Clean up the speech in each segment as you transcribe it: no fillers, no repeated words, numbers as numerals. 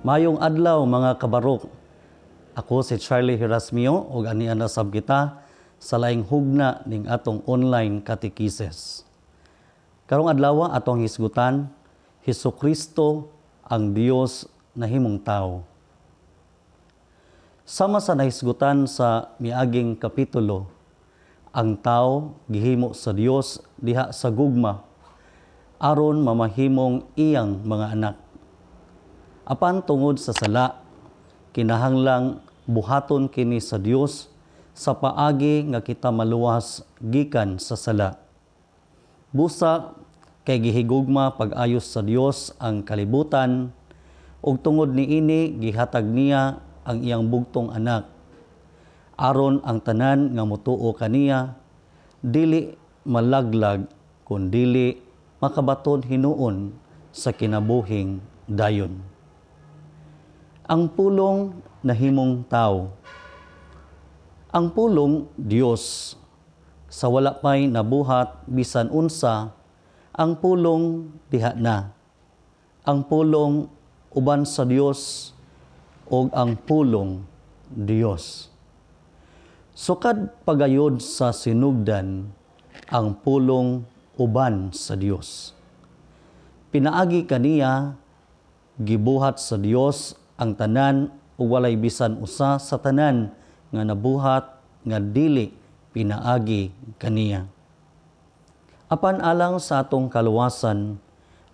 Maayong adlaw, mga kabarok. Ako si Charlie Herasmio ug ania na sab kita sa laing hugna ning atong online katekises. Karong adlaw, atong hisgutan, Hesukristo ang Dios nahimong tao. Sama sa nahisgutan sa miaging kapitulo, ang tao gihimo sa Dios diha sa gugma aron mamahimong iyang mga anak. Apan tungod sa sala, kinahanglang buhaton kini sa Dios sa paagi nga kita maluwas gikan sa sala. Busa kay gihigugma pag-ayos sa Dios ang kalibutan ug tungod niini gihatag niya ang iyang bugtong anak aron ang tanan nga motuo kaniya dili malaglag kun dili makabaton hinuon sa kinabuhing dayon. Ang Pulong nahimong tao. Ang Pulong Dios. Sa wala pay nabuhat bisan unsa, ang Pulong diha na. Ang Pulong uban sa Dios ug ang Pulong Dios. Sukad pagayod sa sinugdan, ang Pulong uban sa Dios. Pinaagi kaniya gibuhat sa Dios ang tanan ug walay bisan usa sa tanan nga nabuhat nga dili pinaagi kaniya. Apan alang sa atong kaluwasan,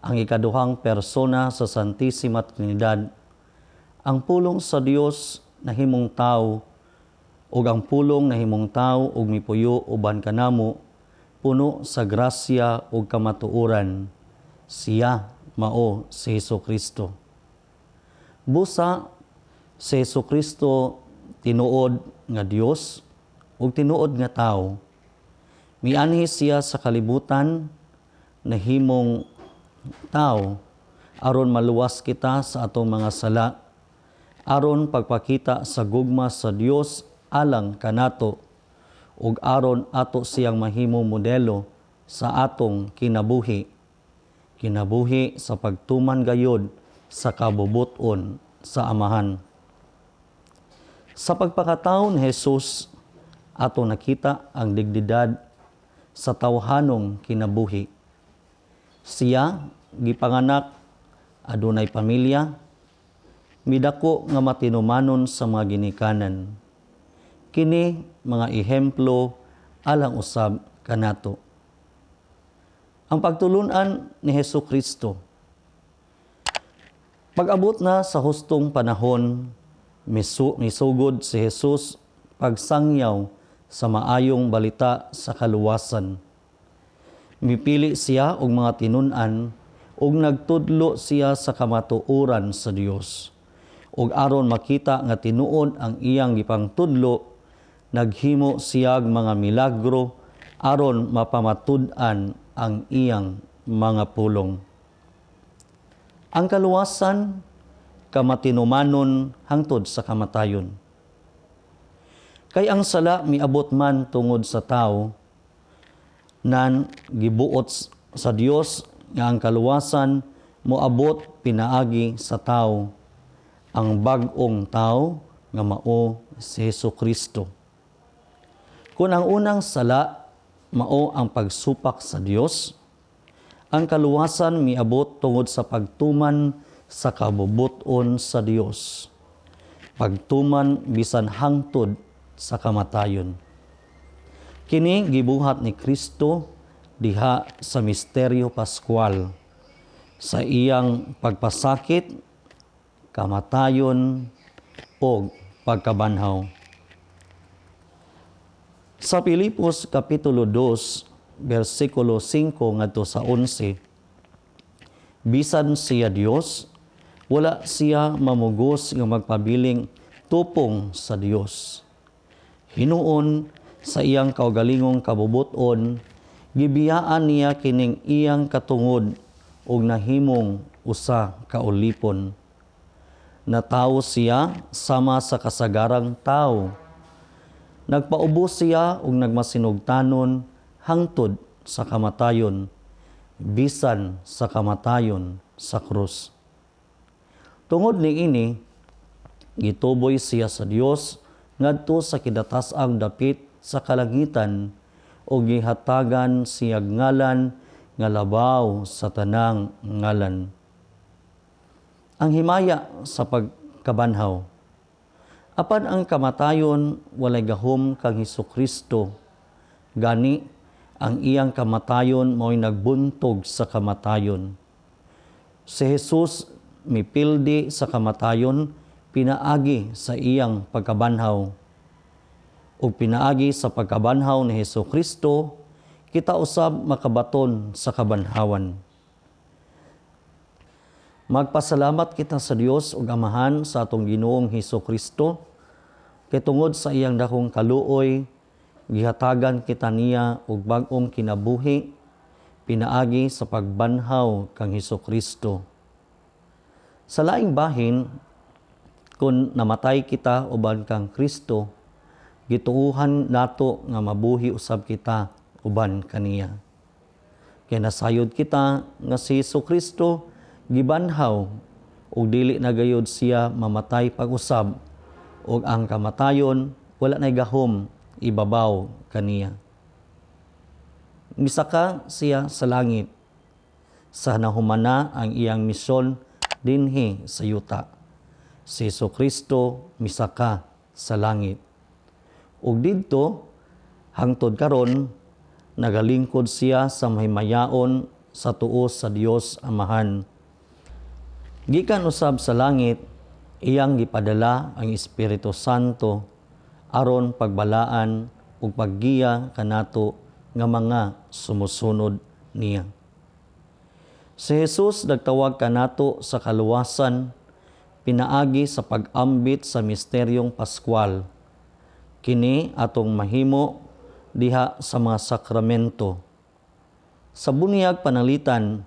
ang ikaduhang persona sa Santissima Trinidad, ang Pulong sa Dios nahimong tao ug ang Pulong nahimong tao ug mipuyo uban kanamo, puno sa grasya ug kamatuoran. Siya mao si Hesukristo. Busa si Hesukristo tinuod nga Dios ug tinuod nga tao. Mianhi siya sa kalibutan, nahimong tao aron maluwas kita sa atong mga sala, aron pagpakita sa gugma sa Dios alang kanato ug aron ato siyang mahimong modelo sa atong kinabuhi. Kinabuhi sa pagtuman gayod sa kabubut-on sa Amahan. Sa pagpakatao ni Jesus, ato nakita ang dignidad sa tawhanong kinabuhi. Siya gipanganak adunay pamilya, midako nga matinumanon sa mga ginikanan. Kini mga ehemplo alang usab kanato. Ang pagtulunan ni Hesus Kristo. Pag-abot na sa hustong panahon, misugod si Jesus pagsangyaw sa maayong balita sa kaluwasan. Mipili siya og mga tinun-an ug nagtudlo siya sa kamatuoran sa Dios. Ug aron makita nga tinuod ang iyang gipangtudlo, naghimo siyag mga milagro aron mapamatud-an ang iyang mga pulong. Ang kaluwasan, kamatinumanon hangtod sa kamatayon. Kay ang sala miabot man tungod sa tao, nan gibuot sa Dios nga ang kaluwasan moabot pinaagi sa tao, ang bag-ong tao nga mao si Hesukristo. Kung ang unang sala mao ang pagsupak sa Dios, ang kaluwasan miabot tungod sa pagtuman sa kabubuton sa Dios. Pagtuman bisan hangtod sa kamatayon. Kini gibuhat ni Kristo diha sa misteryo Pascual sa iyang pagpasakit, kamatayon ug pagkabanhaw. Sa Pilipos kapitulo 2 bersikulo 5 ngadto sa 11, bisan siya Dios, wala siya mamugos nga magpabiling tupong sa Dios. Hinuon sa iyang kaugalingong kabubuton, gibiyaan niya kining iyang katungod ug nahimong usa ka ulipon. Natawo siya sama sa kasagarang tao. Nagpaubos siya ug nagmasinugtanon hangtod sa kamatayon, bisan sa kamatayon sa krus. Tungod niini, gituboy siya sa Dios ngadto sa kidatas-ang dapit sa kalangitan ug gihatagan siya ngalan nga labaw sa tanang ngalan. Ang himaya sa pagkabanhaw. Apan ang kamatayon walay gahom kang Hesukristo. Gani ang iyang kamatayon mao'y nagbuntog sa kamatayon. Si Jesus mipildi sa kamatayon pinaagi sa iyang pagkabanhaw. Ug pinaagi sa pagkabanhaw ni Hesukristo, kita usab makabaton sa kabanhawan. Magpasalamat kita sa Dios ug Amahan sa atong Ginoong Hesukristo kay tungod sa iyang dakong kaluoy, gihatagan kita niya og bag-ong kinabuhi pinaagi sa pagbanhaw kang Hesukristo. Sa laing bahin, kung namatay kita uban kang Kristo, gituohan nato nga mabuhi usab kita uban kaniya. Kay nasayod kita nga si Hesukristo gibanhaw ug dili na gayud siya mamatay pag-usab, ug ang kamatayon wala nay gahom ibabaw kaniya. Misaka siya sa langit sa nahumana ang iyang misyon dinhi sa yuta. Si Hesukristo misaka sa langit. Ug didto hangtod karon nagalingkod siya sa mahimayaon sa tuo sa Dios Amahan. Gikan usab sa langit, iyang gipadala ang Espiritu Santo aron pagbalaan ug paggiya kanato nga mga sumusunod niya. Si Jesus nagtawag kanato sa kaluwasan pinaagi sa pag-ambit sa misteryong Paskwal. Kini atong mahimo diha sa mga sakramento. Sa bunyag panalitan,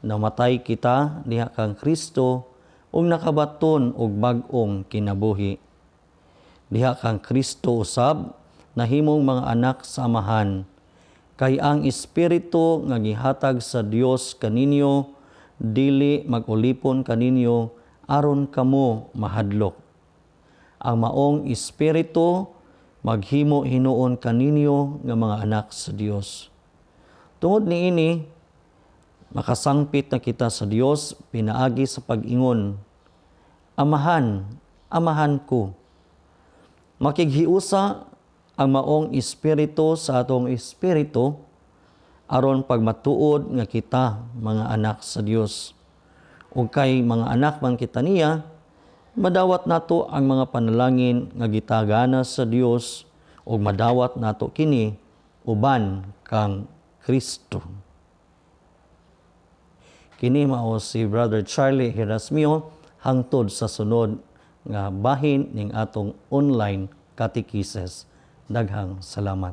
namatay kita diha kang Kristo ug nakabaton og bag-ong kinabuhi. Diha kang Kristo usab nahimong mga anak sa Amahan, kay ang Espiritu nga gihatag sa Dios kaninyo dili mag-ulipon kaninyo aron kamo mahadlok. Ang maong Espiritu maghimo hinuon kaninyo nga mga anak sa Dios. Tungod niini, makasangpit na kita sa Dios pinaagi sa pag-ingon, "Amahan, Amahan ko." Makighiusa ang maong Espiritu sa atong espiritu aron pagmatuod nga kita mga anak sa Dios. Ug kay mga anak man kita niya, madawat nato ang mga panalangin nga gitagana sa Dios ug madawat nato kini uban kang Kristo. Kini mao si Brother Charlie Herasmio hangtod sa sunod nga bahin ning atong online katekises. Daghang salamat.